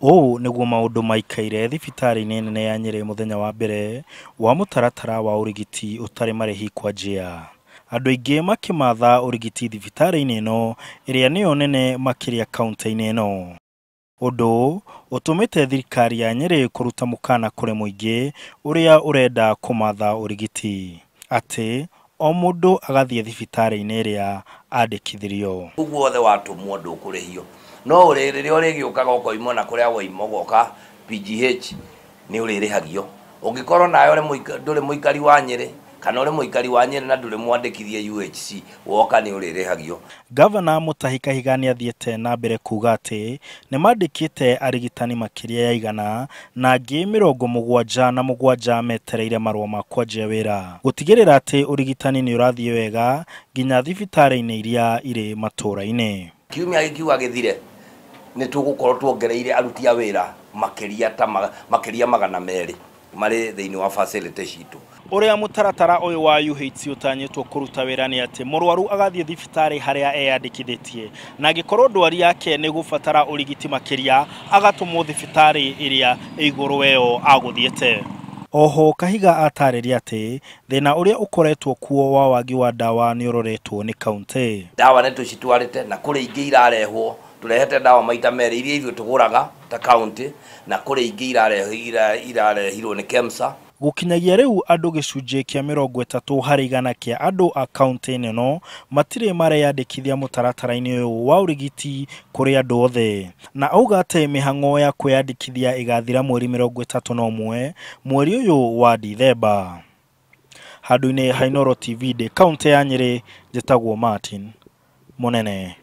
Ũũ nĩguo maũndũ maikaire thibitarĩ-inĩ nene ya Nyĩrĩ mũthenya wa mbere wa mũtaratara wa ũrigiti ũtarĩ marĩhi kwanjia. Andũ aingĩ makĩmatha ũrigiti thibitarĩ-inĩ ĩno ĩrĩa nĩyo nene makĩria kaunti-inĩ ĩno. Ũndũ ũtũmĩte thirikari ya Nyĩrĩ kũruta mũkana kũrĩ mũingĩ ũrĩa ũrenda kũmatha ũrigiti atĩ o mũndũ agathiĩ thibitarĩ-inĩ ĩrĩa andĩkithirio. Guothe watũmwo ndũkũrĩhio no rĩrĩa ũrĩgĩũkaga ũkoimwo na kũrĩa waima ũgoka PGH nĩ ũrĩrĩhagio. Ũngĩkorwo nawe ndũrĩ mũikari wa Nyĩrĩ kana ũrĩ mũikari wa Nyĩrĩ na ndũrĩ mwandĩkithie UHC woka nĩ ũrĩrĩhagio. Gavana Mutahi Kahiga nĩathiĩte na mbere kuga atĩ nĩmandĩkĩte arigitani makĩria ya 100 na angĩ 77 metereire marũa ma kwanjia wĩra gũtigĩrĩra atĩ ũrigitani nĩ ũrathiĩ wega nginya thibitarĩ-inĩ iria irĩ matũũra-inĩ. Kiumia gĩkiuga gĩthire nĩ tũgũkorwo tuongereire aruti a wĩra makĩria ta makĩria 200 marĩ thĩinĩ wa facility citũ. Ũrĩa mũtaratara ũyũ wa UHC ũtanyĩtwo kũruta wĩra nĩ atĩ mũrwaru agathiĩ thibitarĩ harĩa eyandĩkithĩtie na angĩkorwo ndwari yake nĩ gũbatara ũrigiti makĩria agatũmwo thibitarĩ ĩrĩa ĩ igũrũ ĩyo agũthiĩte. Oho Kahiga atarĩria atĩ thĩna ũrĩa ũkoretwo kuo wa wagi wa ndawa nĩ ũroretwo nĩ kaunti. Ndawa nĩ tũcitwarĩte na kũrĩ ingĩ irarehwo, tũrehete ndawa maita merĩ iria ithuĩ tũgũraga ta kaunti na kũrĩ ingĩ irarehirwo nĩ KEMSA. Gũkinyagia rĩu andũ gĩcunjĩ kĩa 30 harĩ igana kĩa andũ a kaunti ĩno matirĩ mareyandĩkithia mũtaratara-inĩ ũyũ wa ũrigiti kũrĩ andũ othe, na auga atĩ mĩhang'o ya kwĩyandĩkithia ĩgathira mweri 31 mweri ũyũ wa Dithemba. Handũ-inĩ ha Inooro TV ndĩ kaunti ya Nyĩrĩ, njĩtagwo Martin Mũnene.